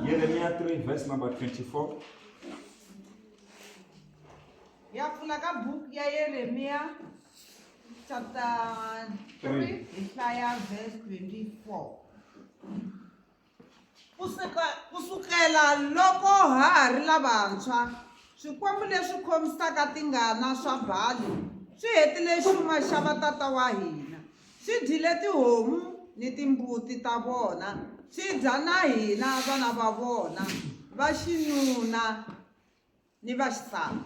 Yeremia 3 verse number 24. Ya pfula ka buku ya Yeremia chapter 3 hi hlaya verse 24. Ku sukela loko ha ha ri lavantshwa, swikwembu leswi khomisaka tingana swa Bali swi hetile xuma xa vatata wa hina. Swi dyile tihomu ni timbuti ta vona, swi dya na hina vana va vona va xinuna. Ni va xisati.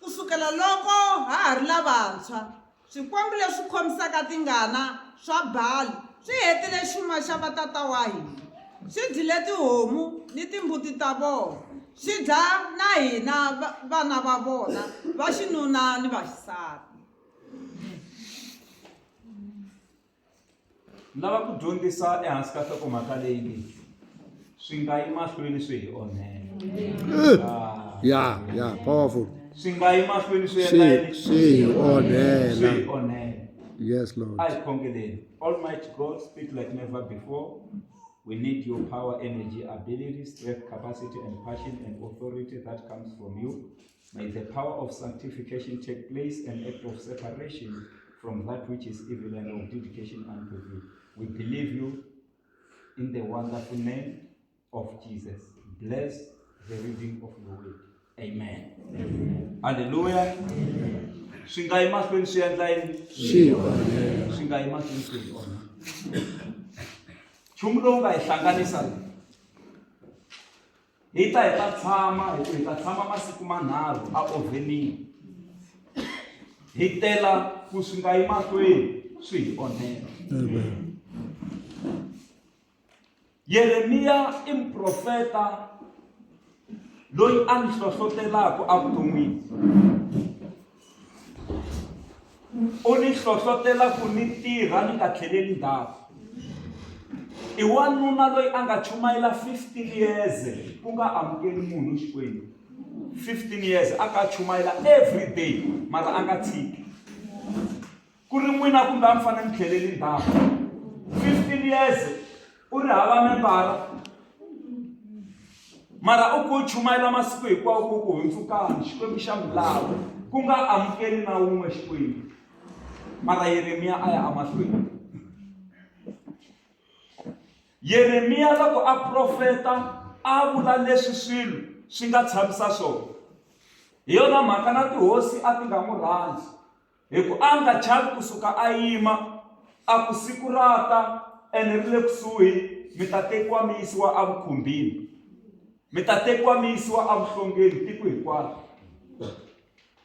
Ku sukela loko ha ha ri lavantshwa, swikwembu leswi khomisaka tingana swa Baali swi hetile xuma xa vatata wa hina. Swi dyile tihomu ni timbuti ta vona, swi dya na hina vana va vona va xinuna ni va xisati. Ni lava ku dyondzisa ehansi ka nhlokomhaka leyi nge swi nga yi mahlweni swi hi onhela. Ah. Ya, ya, powerful. Swi nga yi mahlweni swi endla yini? Swi hi onhela. Swi hi onhela. Yes, Lord. A hi khongeleni. Almighty God, speak like never before. We need your power, energy, ability, strength, capacity, and passion and authority that comes from you. May the power of sanctification take place and act of separation from that which is evil and of dedication unto thee. We believe you in the wonderful name of Jesus. Bless the reading of your word. Amen. Amen. Hallelujah. Swi nga yi mahlweni swi endla yini? Swi onhela. Swi nga yi mahlweni swi hi onha. Nchumu lowu nga hi hlanganisa Hi ta hi ta tshama hi ku hi ta tshama masiku manharhu a ovhenini hi tela ku swi nga yi mahlweni swi hi onhela. Yeremiya i muprofeta loyi a ni hlohlotelaka evuton'wini. U ni hlohlotela ku ni tirha ni nga tlheleli ndzhaku. I wanuna loyi a nga chumayela 15 years ku nga amukeli munhu Xikwembu. 15 years a ka chumayela every day mara a nga tshiki. Ku ri n'wina kumbe a mi fanele mi tlheleli ndzhaku. 15 years u ri hava membara mara u ku chumayela masiku hinkwawo ku ku hundzukani xikwembu xa mi lava ku nga amukeli na wun'we xikwembu mara yeremiya a ya emahlweni yeremiya loko a profeta a vula leswi swilo swi nga tshamisa swona hi yona mhaka na tihosi a ti nga n'wi rhandzi Hi ku a nga chavi ku suka a yima, a ku, Siku ra ta, ene ri le kusuhi, mi ta tekiwa mi yisiwa evukhumbini, mi ta tekiwa mi yisiwa evuhlongeni, tiko hinkwaro.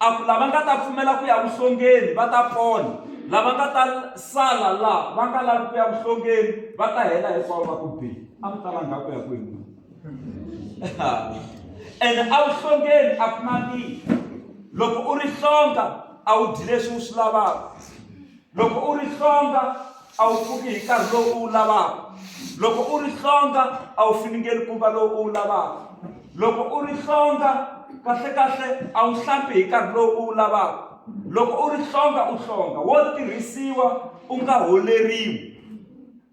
A ku, Lava nga ta pfumela ku ya vuhlongeni va ta pona, lava nga ta sala la va nga lavi ku ya vuhlongeni va ta hela hinkwavo va ku bi. A mi ta langha ku ya kwihi n'wina? Ene evuhlongeni a ku na ntirho. Loko u ri hlonga a wu dyi leswi u swi lavaka. Loko u ri hlonga a wu pfuki hi nkarhi lowu u wu lavaka. Loko u ri hlonga a wu finingeli nkumba lowu u wu lavaka. Loko u ri hlonga kahlekahle a wu hlambi hi nkarhi lowu u wu lavaka. Loko u ri hlonga u hlonga wo tirhisiwa u nga holeriwi.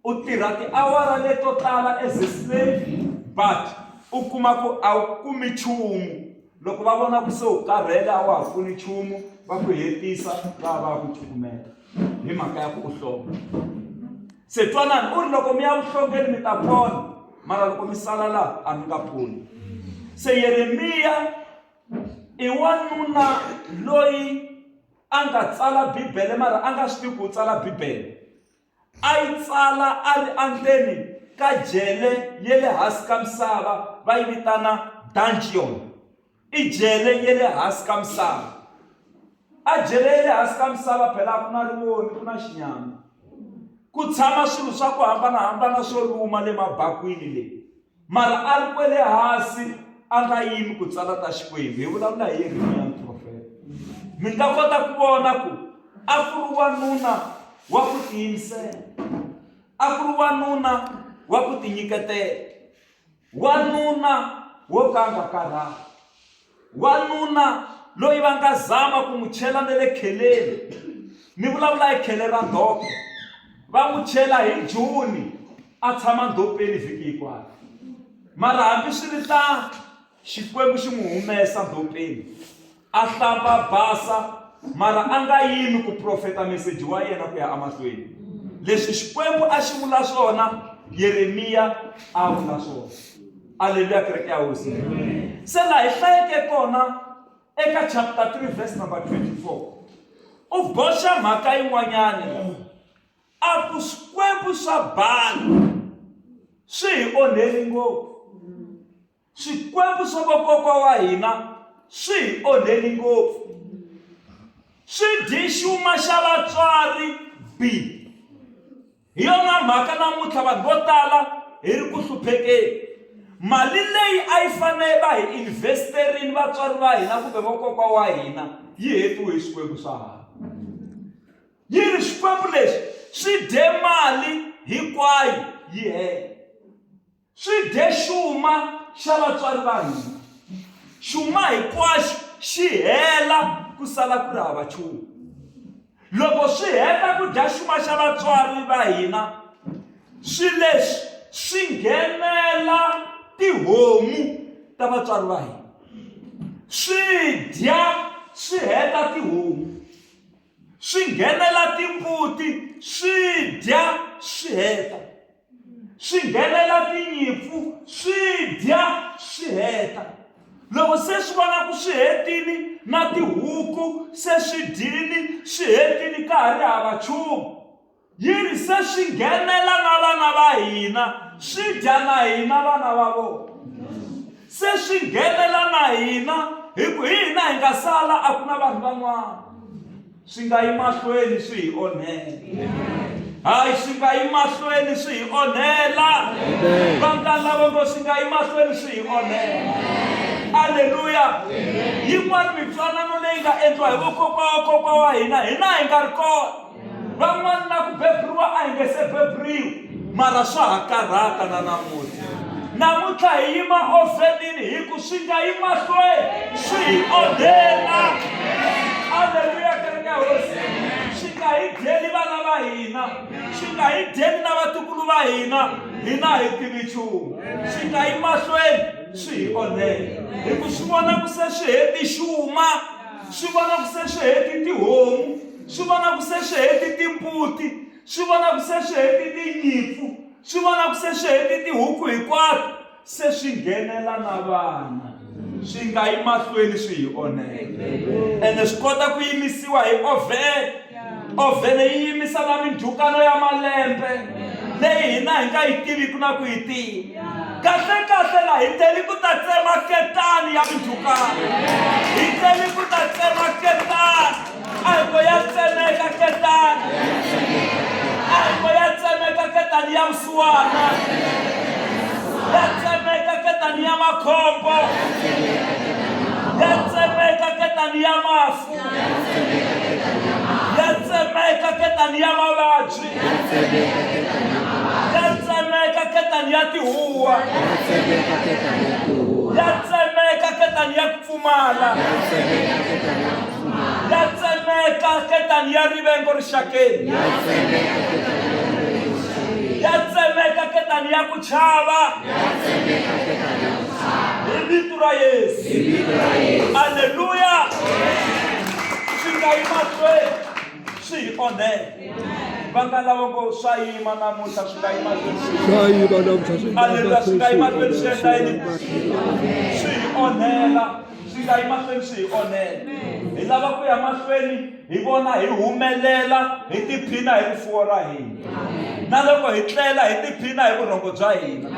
U tirha tiawara leto tala as a slave but u kuma ku a wu kumi nchumu. Loko va vona ku se u karhele a wa ha pfuni nchumu va ku hetisa va ya va ya ku cukumeta hi mhaka ya ku u hlonga. Se twanani u ri loko mi ya vuhlongeni mi ta pona mara loko mi sala laha a mi nga poni. Se Yeremiya i wanuna loyi a nga tsala Bibele mara a nga swi tivi ku u tsala Bibele. A yi tsala a ri endzeni ka jele ya le hansi ka misava va yi vitana dungeon i jele ya le hansi ka misava a jele ya le hansi ka misava phela a ku na rivoni ku na xinyama ku tshama swilo swa ku hambanahambana swo luma le mabakwini leyi mara a ri kwele hansi a nga yimi ku tsala ta xikwembu hi vulavula hi yeremiya muprofeta mi nga kota ku vona ku a ku ri wanuna wa ku tiyimisela a ku ri wanuna wa ku tinyiketela wanuna wo ka a nga karhali Wanuna loyi va nga zama ku n'wi chela na le kheleni, ni vulavula hi khele ra ndhope, va n'wi chela hi June a tshama ndhopeni vhiki hinkwayo. Mara hambiswiritano Xikwembu xi n'wi humesa ndhopeni a hlamba basa mara a nga yimi ku profeta meseji wa yena ku ya emahlweni. Leswi Xikwembu a xi vula swona Yeremiya a vula swona. Aleluya kereke ya Hosi. Se laha hi hlayeke kona eka chapter 3 verse number 24 u boxa mhaka yin'wanyana a ku swikwembu swa Baali swi hi onheli ngopfu swikwembu swa vakokwa wa hina swi hi onheli ngopfu swi dyi xuma xa vatswari b Hi yona mhaka namuntlha vanhu vo tala hi ri ku hluphekeni. Mali leyi a yi fanele va hi investerini vatswari va hina kumbe vakokwa wa hina yi hetiwe hi swikwembu swa hava. Yi ri swikwembu leswi swi dye mali hinkwayo yi hela. Swi dye xuma xa vatswari va hina. Xuma hinkwaxo xi hela ku sala ku ri hava nchumu. Loko swi heta ku dya xuma xa vatswari va hina, swi leswi swi nghenela tihomu ta vatswari va hina. Swi dya swi heta tihomu. Swi nghenela timbuti swi dya swi heta. Swi nghenela tinyimpfu swi dya swi heta. Loko se swi vona ku swi hetini na tihuku se swi dyini swi hetini ka ha ri hava nchumu, yi ri se swi nghenela na vana va hina swi dya na hina vana va vona. Se swi nghenela na hina hi ku hi hina hi nga sala a ku na vanhu van'wana. Swi nga yi mahlweni swi hi onhela. Hayi swi nga yi mahlweni swi hi onhela. Vanghana lava ngo swi nga yi mahlweni swi hi onhela. Aleluya. Yin'wana mintwanano leyi nga endliwa hi vokokwa wa kokwa wa hina hina hi nga ri kona. Van'wana na ku beburiwa a hi nge se beburiwa mara swa ha karhata na namuntlha. Namuntlha hi yima ovhenini hi ku swi nga yi mahlweni swi hi onhela. Aleluya kereke ya Hosi. Swi nga hi dyeli vana va hina, swi nga hi dyeli na vatukulu va hina, hina hi tivi nchumu. Swi nga yi mahlweni swi hi onhela. Hi ku swi vona ku se swi heti xuma, swi vona ku se swi heti tihomu, swi vona ku se swi heti timbuti, swi vona ku se swi heti tinyimpfu, swi vona ku se swi heti tihuku hinkwato, se swi nghenela na vana. Swi nga yi mahlweni swi hi onhela. Ene swi kota ku yimisiwa hi ovhene. Ovhene yi yimisa na mindzhukano ya malembe leyi hina hi nga yi tiviki na ku yi tiva. Kahle-kahle la hi teli ku ta tsema ketani ya mindzhukano. Hi teli ku ta tsema ketani. A hi ko ya tsemeka ketani. A hi ko ya tsemeka ketani ya vusiwana. Ya tsemeka ketani ya makhombo. Ya tsemeka ketani ya mafu. Ya tsemeka ketani ya mavabyi. Ya tsemeka ketani ya tihuwa. Ya tsemeka ketani ya ku pfumala. Ya tsemeka ketani ya rivengo rixakeni. Ya tsemeka ketani ya ku chava. Hi vito ra Yesu. Aleluya. Swi nga yi mahlweni swi hi onhela. Va nga lava ngo swa yima namuntlha swi nga yi mahlweni swi Swa yima namuntlha swi nga Aleluya swi nga yi mahlweni swi endla yini? mahlweni. Swi hi onhela. Swi nga yi mahlweni swi hi onhela. Hi lava ku ya mahlweni hi vona hi humelela hi tiphina hi rifuwo ra hina. Na loko hi tlela hi tiphina hi vurhongo bya hina.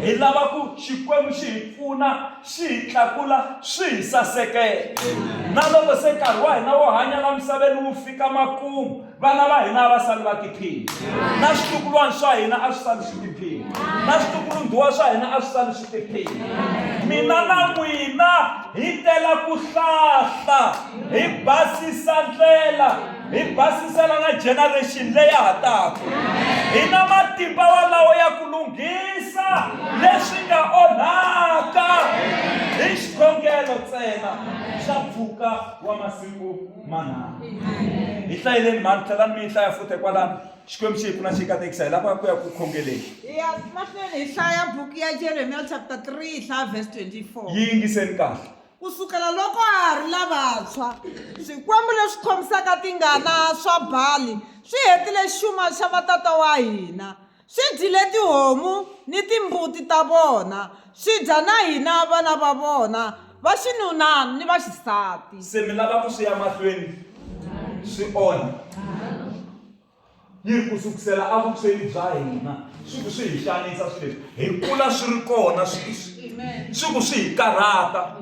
Hi lava ku Xikwembu xi hi pfuna, xi hi tlakula, swi hi sasekela. Na loko se nkarhi wa hina wo hanya la misaveni wu fika makumu, vana va hina a va sali va tiphina. Na switukulwana swa hina a swi sali swi tiphina. Na switukulundhuwa swa hina a swi sali swi tiphina. Mina na n'wina hi tela ku hlahla, hi basisa ndlela, hi basisela na generation leya ha taka. Hi na matimba walawo ya ku lunghisa leswi nga onhaka hi xikhongelo ntsena xa mpfhuka wa masiku manharhu. Hi hlayeleni mhani, tlhelani mi yi hlaya futhi kwalano. Xikwembu xi hi pfuna xi hi katekisa hi lava ku ya ku khongeleni. Hi ya mahlweni hi hlaya buku ya Jeremiya chapter 3 hi hlaya verse 24. Yi yingiseni kahle. Ku sukela loko a ha ri lavantshwa, swikwembu leswi khomisaka tingana swa Bali swi hetile xuma xa vatata wa hina. Swi dyile tihomu ni timbuti ta vona, swi dya na hina vana va vona va xinuna ni va xisati. Se mi lava ku swi ya mahlweni swi onha? Yi ri, Ku sukusela evuntshweni bya hina swi ku swi hi xanisa swilo leswi. Hi kula swi ri kona swilo leswi. Swi ku swi hi karhata.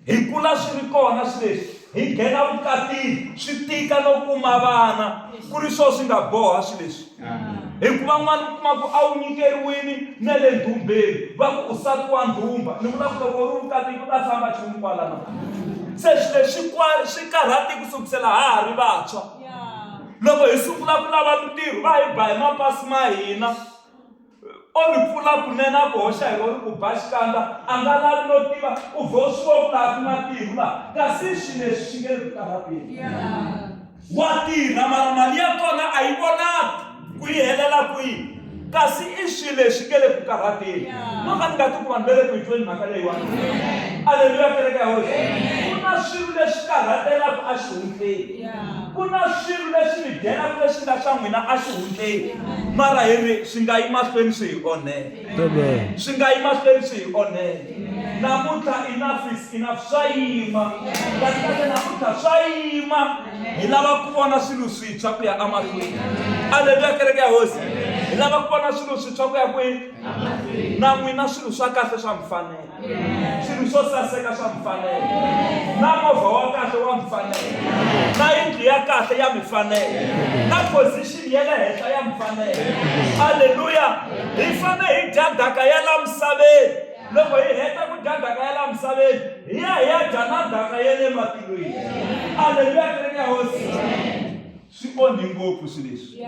Hi kula swi ri kona swilo leswi. Hi nghena vukatini swi tika no kuma vana ku ri swona swi nga boha swilo leswi. Hikuva n'wana u kuma ku a wu nyikeriwini na le ndhumbeni va ku u sati wa ndhumba. Ni vula ku loko u ri vukatini ku ta famba nchumu kwalano. Se swilo leswi swi karhati ku sukusela ha ha ri vantshwa. Loko hi sungula ku lava mintirho va hi ba hi mapasi ma hina o ri pfula kunene a ku hoxa hi ro ri ku ba xikandza a nga lavi no tiva u vhe u swi vona ku laha ku na ntirho laha kasi swilo leswi swi nge le ku karhateni wa tirha mara mali ya kona a yi vonaki ku yi helela kwihi kasi i swilo leswi nge le ku karhateni no ka ni nga ti ku vanhu va le ku yi tweni mhaka leyiwani aleluya kereke ya hosi ku na swilo leswi karhatelaka exihundleni ku na swilo leswi mi dyelaka leswi nga swa n'wina exihundleni mara hi ri swi nga yi mahlweni swi hi onhela swi nga yi mahlweni swi hi onhela namuntlha enough is enough swa yima kahle kahle namuntlha swa yima hi lava ku vona swilo swintshwa ku ya emahlweni aleluya kereke ya hosi hi lava ku vona swilo swintshwa ku ya kwihi na n'wina swilo swa kahle swa mi fanela swilo swo saseka swa mi fanela na movha wa kahle wa mi fanela na yindlu ya kahle ya mi fanela na position ya le henhla ya mi fanela aleluya hi fane hi dya daka ya la misaveni loko hi heta ku dya daka ya la misaveni hi ya hi ya dya na daka ya le matilweni aleluya kereke ya hosi swi onhi ngopfu swilo leswi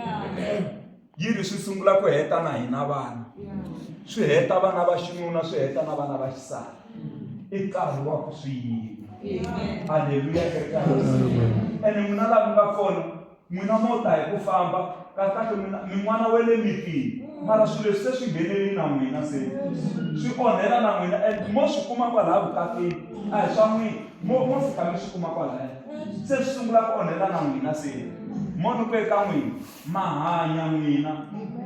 yi ri swi sungula ku heta na hina vana swi heta vana va xinuna swi heta na vana va xisati i nkarhi wa ku swi yima aleluya kereke ya hosi ene n'wina lava nga kona n'wina mo ta hi ku famba kahle kahle n'wina mi n'wana wa le mitini mara swilo leswi se swi ngheneli na n'wina se swi onhela na n'wina and mo swi kuma kwalaya vukatini a hi swa n'wina mo mo fika mi swi kuma kwalaya se swi sungula ku onhela na n'wina se mo ni ku eka n'wina ma hanya n'wina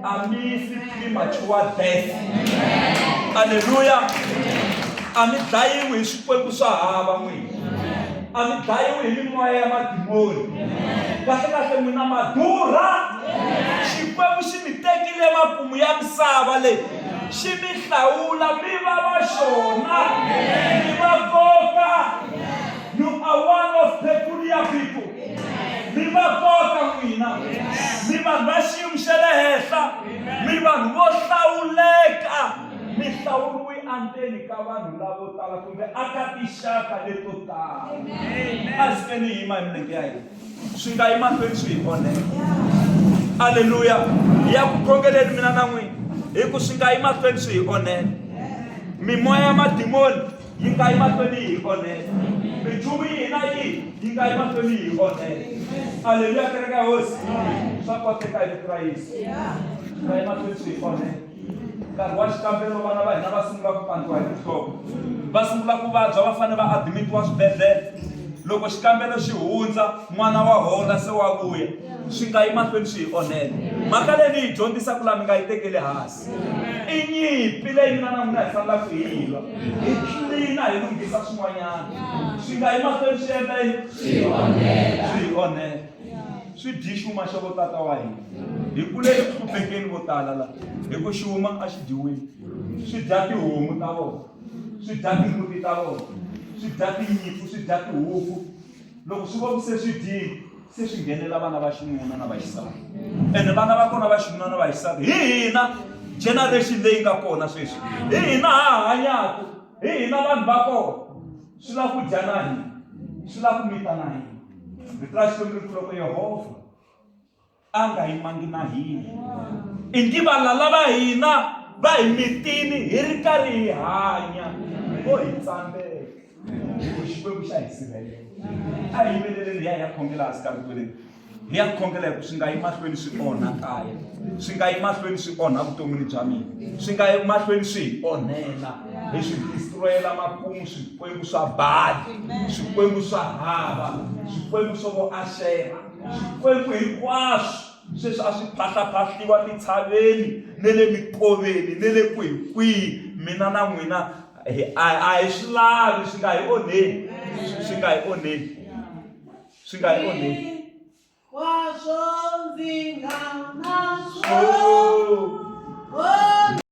a mi fi premature death aleluya a mi dlayiwi hi swikwembu swa hava n'wina a mi dlayiwi hi mimoya ya madimoni kahle kahle n'wina ma durha xikwembu xi mi tekile makumu ya misava leyi xi mi hlawula mi va va xona mi va nkoka you are one of peculiar people mi va nkoka n'wina mi vanhu va xiyimo xa le henhla mi vanhu vo hlawuleka mi hlawuriwe endzeni ka vanhu lavo tala kumbe aka tinxaka leto tala a swi ni yima hi milenge ya hina swi nga yi mahlweni swi hi onhela aleluya hi ya ku khongeleni mina na n'wina hi ku swi nga yi mahlweni swi hi onhela mimoya ya madimoni yi nga yi mahlweni yi hi onhela minchumu yihi na yihi yi nga yi mahlweni yi hi onhela aleluya kereke ya hosi swa koteka hi vito ra yesu swi nga yi mahlweni swi hi onhela nkarhi wa xikambelo vana va hina va sungula ku pandziwa hi tinhloko va sungula ku vabya va fanele va adimitiwa swibedhlele loko xikambelo xi hundza n'wana wa hola se wa vuya swi nga yi mahlweni swi hi onhela mhaka leyi ni yi dyondzisaka laha mi nga yi tekeli hansi i nyimpi leyi mina na n'wina hi fanelaka hi yi lwa hi tlilina hi lunghisa swin'wanyana swi nga yi mahlweni swi endla yini swi hi onhela swi dyi xuma xa votata wa hina. Hi kule eku hluphekeni vo tala la hi ku xuma a xi dyiwile. Swi dya tihomu ta vona, swi dya timbuti ta vona, swi dya tinyimpfu, swi dya tihuku. Loko swi vo se swi dyile, se swi nghenela vana va xinuna na va xisati. Ene vana va kona va xinuna na va xisati hi hina generation leyi nga kona sweswi. Hi hina ha hanyaka, hi hina vanhu va kona. Swi lava ku dya na hina, swi lava ku mita na hina. Rito ra Xikwembu ri ku loko Yehovha a nga yimangi na hina ingi valala va hina va hi mitini hi ri karhi hi hanya vo hi tsambela hi ku Xikwembu xa hi sirhelela. A hi yimeleleni hi ya hi ya khongela hansi ka rito leri hi ya khongela hi ku swi nga yi mahlweni swi onha kaya swi nga yi mahlweni swi onha vuton'wini bya mina swi nga yi mahlweni swi hi onhela hi swi destroyela makumu swikwembu swa Bali swikwembu swa hava swikwembu swo vo Axera swikwembu hinkwaswo sweswi a swi phahlaphahliwa titshaveni ne le mikoveni ne le kwihi kwihi mina na n'wina a hi swi lavi swi nga hi onheli swi nga hi onheli swi nga hi onheli Hinkwaswo ndzi